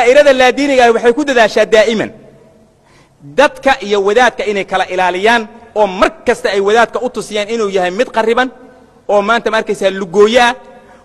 Daa'irada laadiiniga ah waxay ku dadaashaa daa'iman dadka iyo wadaadka inay kala ilaaliyaan, oo mar kasta ay wadaadka u tusiyaan inuu yahay mid qarriban oo maanta ma arkaysaa lugooyo ah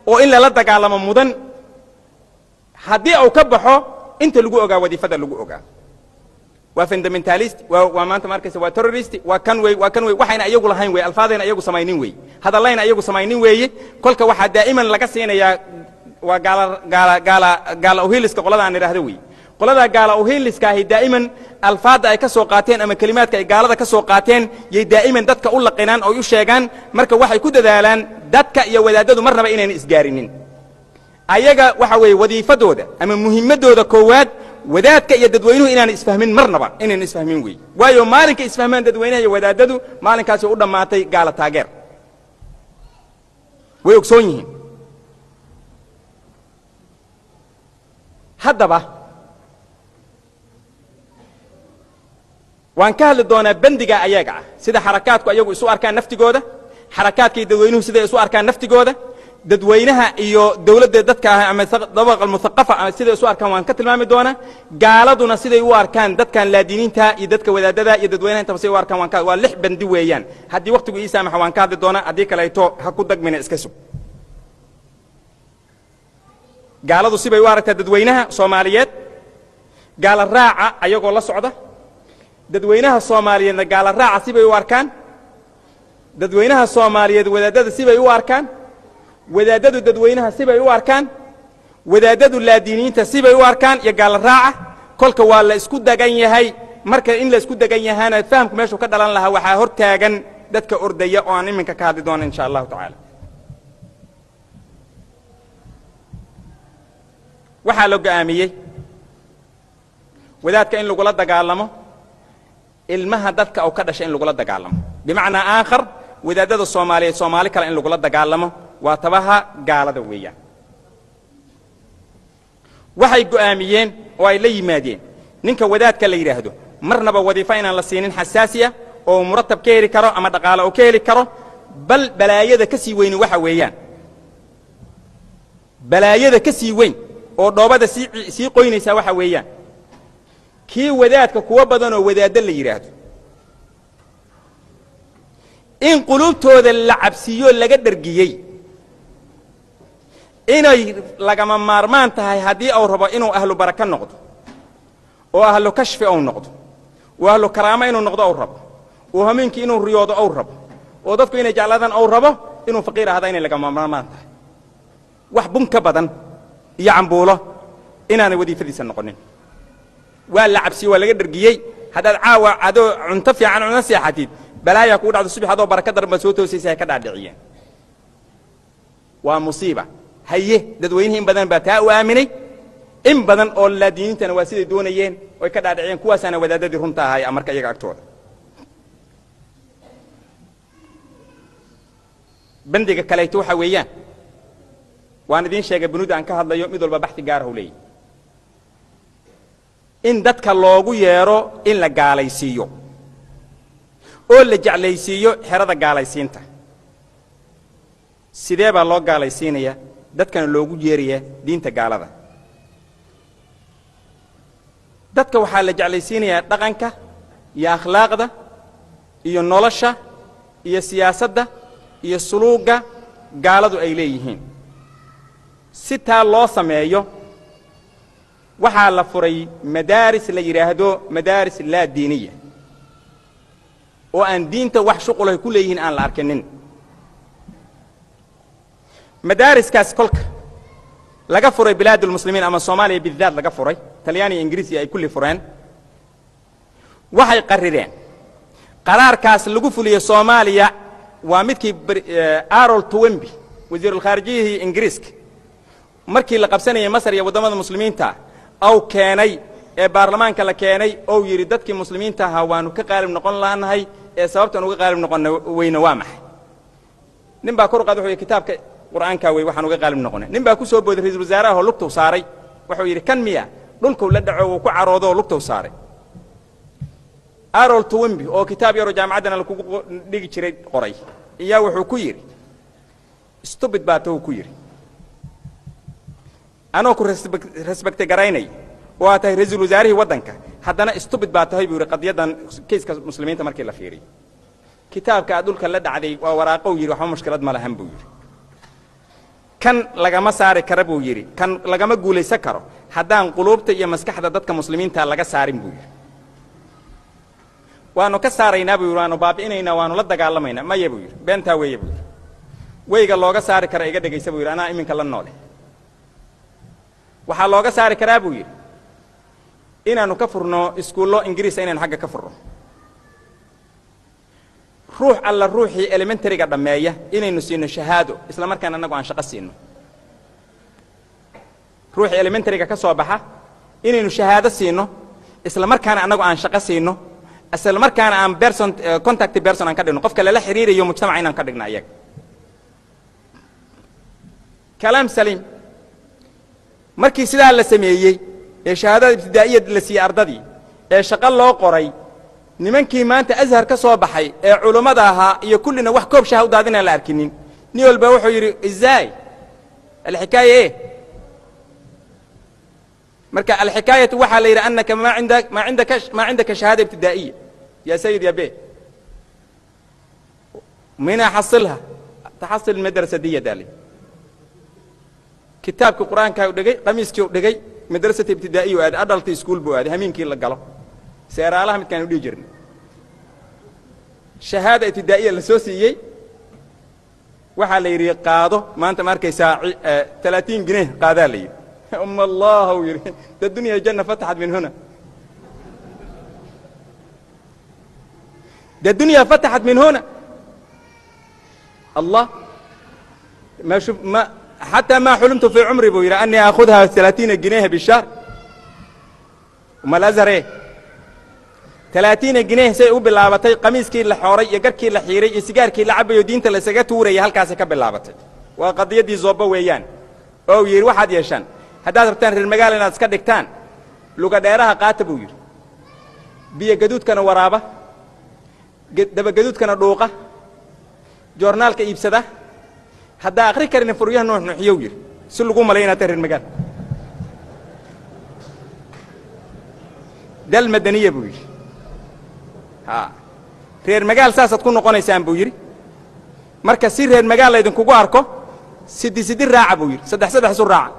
oo in lala dagaalamo mudan, haddii uu ka baxo inta lagu ogaa wadiifada lagu ogaa. Waa fundamentalist, waa maanta ma arkaysa waa terrorist, waa kan wey, waa kan wey. Waxayna iyagu lahayn wey, alfaadayna iyagu samaynin wey, hadallayna iyagu samaynin weeye. Kolka waxaa daa'iman laga siinayaa waa gaala gaala gaala gaala uhiliska qolada aan idhaahdo wey. Qoladaa gaala uhiliska ahi daa'iman alfaadda ay ka soo qaateen ama kelimaadka ay gaalada ka soo qaateen yay daa'iman dadka u laqinaan oo u sheegaan. Marka waxay ku dadaalaan dadka iyo wadaadadu marnaba inayna isgaarinin. Ayaga waxa weeye wadiifadooda ama muhimmaddooda koowaad wadaadka iyo dadweynuhu inaana isfahmin, marnaba inayna isfahmin wey. Waayo, maalinka isfahmaan dadweynaha iyo wadaadadu, maalinkaasi u dhammaatay gaala taageer, way ogsoon yihiin. Haddaba waan ka hadli doonaa bendiga ayaga ah, sida xarakaadku ayagu isu arkaan naftigooda, xarakaadka iyo dadweynuhu siday isu arkaan naftigooda, dadweynaha iyo dawladda dadka ah ama dabaqa almuthaqafa ama siday isu arkaan waan ka tilmaami doonaa. Gaaladuna siday u arkaan dadkan laadiiniinta iyo dadka wadaadada iyo dadweynaha intaba siday u arkaan waan ka waa 6 bandi weeyaan. Haddii waqtigu ii saamaxa waan ka hadli doonaa, haddii kaleeto ha ku dagmina, iska sug. Gaaladu sibay u aragtaa dadweynaha Soomaaliyeed, gaala raaca ayagoo la socda. Dadweynaha Soomaaliyeedna gaala raaca sibay u arkaan. Dadweynaha Soomaaliyeed wadaadada sibay u arkaan, wadaadadu dadweynaha sibay u arkaan, wadaadadu laadiiniinta sibay u arkaan iyo gaala raaca. Kolka waa la isku dagan yahay. Marka in la isku degan yahaana fahamku meeshuu ka dhalan lahaa waxaa hor taagan dadka ordaya oo aan iminka ka hadli doono insha allahu tacaala. Waxaa la go'aamiyey wadaadka in lagula dagaalamo ilmaha dadka uu ka dhashay in lagula dagaalamo. Bimacnaa aakhar, wadaadada Soomaaliyeed Soomaali kale in lagula dagaalamo waa tabaha gaalada weeyaan. Waxay go'aamiyeen oo ay la yimaadeen ninka wadaadka la yidhaahdo marnaba wadiifo inaan la siinin xasaasi ah oo muratab ka heli karo ama dhaqaale oo ka heli karo. Bal balaayada ka sii weyni waxa weeyaan, balaayada ka sii weyn oo dhoobada sii qoynaysaa waxa weeyaan, kii wadaadka kuwo badan oo wadaaddo la yidhaahdo in quluubtooda la cabsiiyo laga dhergiyey inay lagama maarmaan tahay haddii uu rabo inuu ahlu baraka noqdo oo ahlu kashfi uu noqdo oo ahlu karaamo inuu noqdo uu rabo oo hameenkii inuu riyoodo uu rabo oo dadku inay jeclaadaan uu rabo, inuu faqiir ahada inay lagama maarmaan tahay, wax bun ka badan iyo cambuulo inaanay wadiifadiisa noqonin. Waa la cabsiyey, waa laga dhergiyey. Haddaad caawa adoo cunto fiican cuna seexatid, balaayaa kugu dhacdo, subax adoo baraka daran baad soo toosaysa, ay ka dhaadhiciyeen. Waa musiiba. Haye, dadweynihii in badan baa taa u aaminay, in badan oo laadiiniintana waa siday doonayeen oy ka dhaadhiciyeen. Kuwaasaana wadaadadii runta ahay marka iyaga agtooda. Bandiga kaleeto waxa weeyaan, waan idiin sheegay bunuda aan ka hadlayo, mid walba baxi gaarah u leeyahy, in dadka loogu yeedho in la gaalaysiiyo oo la jeclaysiiyo xerada gaalaysiinta. Sidee baa loo gaalaysiinaya dadkana loogu yeerayaa diinta gaalada? Dadka waxaa la jeclaysiinayaa dhaqanka iyo akhlaaqda iyo nolosha iyo siyaasadda iyo suluugga gaaladu ay leeyihiin. Si taa loo sameeyo waxaa la furay madaaris la yidhaahdo madaaris laa diiniya, oo aan diinta wax shuqulahay ku leeyihiin aan la arkinin. Madaariskaas kolka laga furay bilaadulmuslimiin ama Soomaaliya bidaat laga furay, Talyaaniya Ingiriisiya ay kulli fureen, waxay qarrireen qaraarkaas lagu fuliyey Soomaaliya waa midkii Arol Twemby, wasiirulkhaarijiyihii Ingiriiska, markii la qabsanayay Masar iyo waddamada muslimiinta aw keenay ee baarlamaanka la keenay ou yidhi dadkii muslimiinta ahaa waanu ka qaalib noqon laanahay, ee sababtaan uga qaalib noqonna weyne waa maxay? Nin baa kor u qaad, wuxuu yidhi kitaabka Qur'aankaa wey waxaan uga qaalib noqonay. Nin baa ku soo booday ra'iisul wasaaraha oo lugtuu saaray, wuxuu yidhi kan miya? Dhulkuu la dhaco, wuu ku caroodo oo lugtuu saaray. Arol Twemby oo kitaab yaroo jaamacaddana lakugu dhigi jiray qoray iyaa wuxuu ku yidhi stupid baa tahu ku yidhi, anoo ku respecte garaynay Oo aad tahay ra-iisul wasaarihii waddanka, haddana stupid baa tahay, buu yidhi. Qadiyaddan kayska muslimiinta markii la fiiriyo, kitaabka aad dhulka la dhacday waa waraaqow, yidhi. Waxba mushkilad ma lahan, buu yidhi. Kan lagama saari kara, buu yidhi, kan lagama guulaysan karo haddaan quluubta iyo maskaxda dadka muslimiinta laga saarin, buu yidhi. Waanu ka saaraynaa, buu yidhi, waanu baabi'inaynaa, waanu la dagaalamaynaa. Maya, buu yidhi, beentaa weeye, buu yidhi. Weyga looga saari kara iga dhegaysa, buu yidhi. Anaa iminka la noole. Waxaa looga saari karaa, buu yidhi, inaannu ka furno iskuullo Ingiriisa, inaynu xagga ka furno. Ruux alla ruuxii elementaryga dhammeeya inaynu siino shahaado, isla markaana annagu aan shaqo siino. Ruuxii elementaryga ka soo baxa inaynu shahaado siino, isla markaana annagu aan shaqo siino, isla markaana aan person contact person aan ka dhigno, qofka lala xiriirayo mujtamaca inaan ka dhigno ayaga. Kalaam saliim. Markii sidaa la sameeyey ee shahaadada ibtidaa'iya la siiyey ardadii ee shaqo loo qoray, nimankii maanta Azhar ka soo baxay ee culummada ahaa iyo kullina wax koob shaha u daadinaan la arkinin. Nin walba wuxuu yidhi: "Izaay alxikaaya e?" Marka alxikaayatu waxaa la yidhi annaka maa cindaka shahaada ibtidaa'iya, ya sayid ya be min axasilha taxasil madrasa diya daali. Kitaabkii Qur'aankaa u dhigay, qamiiskii u dhigay, madrasata ibtidaa'iya u aaday, adult school buu aaday. Hamiinkii la galo seeraalaha midkaan u dhihi jirnay, shahaada ibtidaa'iya la soo siiyey. Waxaa la yidhi: "Qaado maanta, ma arkaysaa, 30 gineh qaadaa," la yidhi. "Um allah," uu yidhi, "da dunya janna fataxat min huna, da dunya fataxat min huna." Allah ma shuf ma xataa ma xulimtu fii cumri, buu yidhi, anii aakhudha 30 gineha bishahr. Umal azhare 30 gineh say u bilaabatay. Qamiiskii la xooray iyo garhkii la xiiray iyo sigaarkii la cabayo, diinta la isaga tuuraya, halkaasay ka bilaabatay. Waa qadiyaddii Zooba weeyaan, oo uu yidhi: "Waxaad yeeshaan haddaad rabtaan reer magaala inaad iska dhigtaan, luga dheeraha qaata," buu yidhi, "biyo gaduudkana waraaba, dabagaduudkana dhuuqa, joornaalka iibsada. Haddaa akhri karina, furyaha nuuxnuuxiyow," yidhi, "si lagu malay inaad tahay reer magaal dal madaniya," buu yidhi. Ha reer magaal saasaad ku noqonaysaan, buu yidhi. "Marka si reer magaal laydinkugu arko, sidi sidi raaca," buu yidhi, "saddex saddex isu raaca,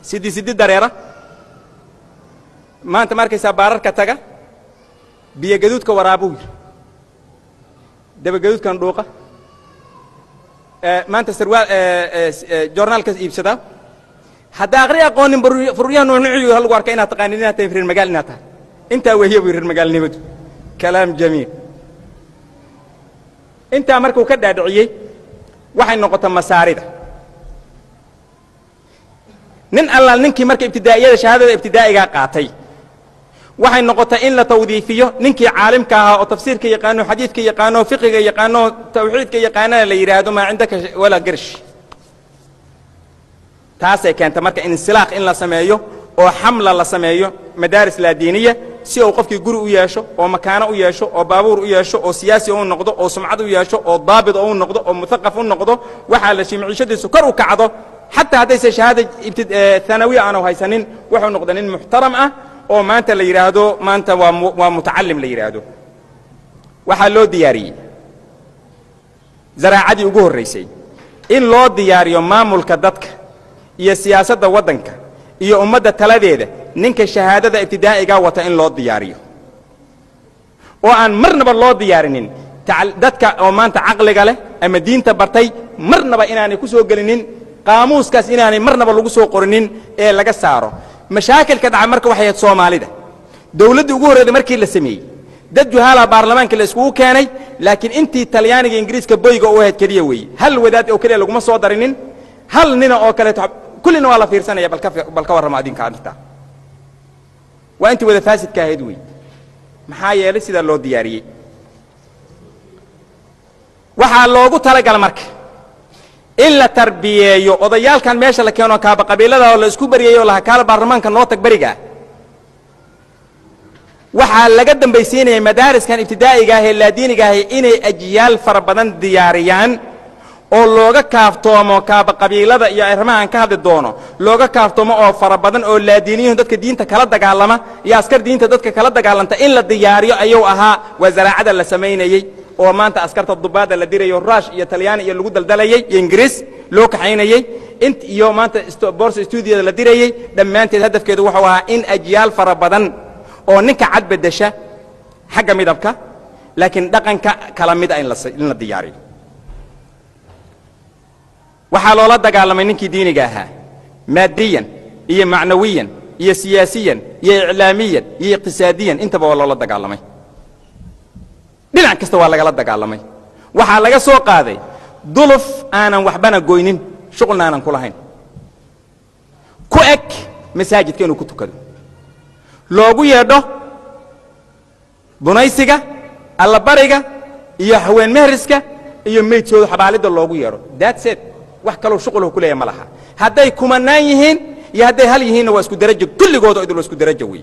sidi sidi dareera. Maanta ma arkaysaa, baararka taga, biyo gaduudka waraabuu," yidhi, "dabagaduudkan dhuuqa, maanta sarwaal joornaalka iibsadaa. Haddaa aqri aqoonin, furyaha nuunuuciyu ha lagu arka inaad taqaanin inaad tahay reer magaal inaad tahay. Intaa weeye," buu reer magaalnimadu. Kalaam jamiil. Intaa markuu ka dhaadhiciyey, waxay noqota masaarida nin allaal ninkii marka ibtidaa'iyada shahaadada ibtidaa'igaa qaatay, waxay noqotay in la tawdiifiyo. Ninkii caalimka ahaa oo tafsiirka yaqaano, xadiidka yaqaano, fiqiga yaqaano, tawxiidka yaqaanana la yidhaahdo: "Maa cindaka walaa gersh." Taasay keenta marka insilaaq in la sameeyo oo xamla la sameeyo madaaris laadiiniya, si uu qofkii guri u yeesho oo makaano u yeesho oo baabuur u yeesho oo siyaasi u noqdo oo sumcad u yeesho oo daabit u noqdo oo muthaqaf u noqdo. Waxaa la maciishadiisu kor u kacdo, xataa haddayse shahaada thanawiya aanu haysanin, wuxuu noqda nin muxtaram ah oo maanta la yidhaahdo maanta waa mutacalim la yidhaahdo. Waxaa loo diyaariyey zaraacadii ugu horraysay in loo diyaariyo maamulka dadka iyo siyaasadda waddanka iyo ummadda taladeeda. Ninka shahaadada ibtidaa'igaa wata in loo diyaariyo oo aan marnaba loo diyaarinin dadka oo maanta caqliga leh ama diinta bartay, marnaba inaanay ku soo gelinin qaamuuskaas, inaanay marnaba lagu soo qorinin ee laga saaro. Mashaakilka dhaca marka waxay ahayd Soomaalida dawladdii ugu horreyda markii la sameeyey, dad juhaala baarlamaanka la iskugu keenay, laakiin intii Talyaaniga Ingiriiska boyga u ahayd keliya weeye. Hal wadaad oo keliya laguma soo darinin, hal nina oo kaleeto, kullina waa la fiirsanaya. Bal ka warrama adinka arrintaa. Waa intii wada faasidka ahayd wey. Maxaa yeelay, sidaa loo diyaariyey waxaa loogu talagala marka in la tarbiyeeyo odayaalkan meesha la keeno, kaaba qabiilada oo la isku baryayo laha kaala baarlamaanka noo tag berigaa. Waxaa laga dambaysiinaya madaariskan ibtidaa'iga ah ee laadiiniga ahi inay ajyaal fara badan diyaariyaan. Oo looga kaaftoomo kaaba qabiilada iyo arrimaha aan ka hadli doono, looga kaaftoomo oo fara badan oo laadiiniyuhu dadka diinta kala dagaalama iyo askar diinta dadka kala dagaalanta in la diyaariyo ayuu ahaa. Waa zaraacada la samaynayey oo maanta askarta dubaada la dirayo, Ruush iyo Talyaani iyo lagu daldalayey iyo Ingiriis loo kaxaynayey int iyo maanta borsa stuudiyada la dirayey. Dhammaanteed hadafkeedu wuxuu ahaa in ajyaal fara badan oo ninka cad beddesha xagga midabka, laakiin dhaqanka kala mid a in la diyaariyo. Waxaa loola dagaalamay ninkii diiniga ahaa maadiyan iyo macnawiyan iyo siyaasiyan iyo iclaamiyan iyo iqtisaadiyan, intaba waa loola dagaalamay. Dhinac kasta waa lagala dagaalamay. Waxaa laga soo qaaday duluf aanan waxbana goynin, shuqulna aanan ku lahayn, ku eg masaajidka inuu ku tukado, loogu yeedho bunaysiga, allabariga iyo haween mehriska iyo meydkooda xabaalidda loogu yeedho. That's it. Wax kaloo shuqulhu ku leeyahay ma laha. Hadday kumanaan yihiin iyo hadday hal yihiinna, waa isku darajo kulligooda, idil waa isku darajo wey.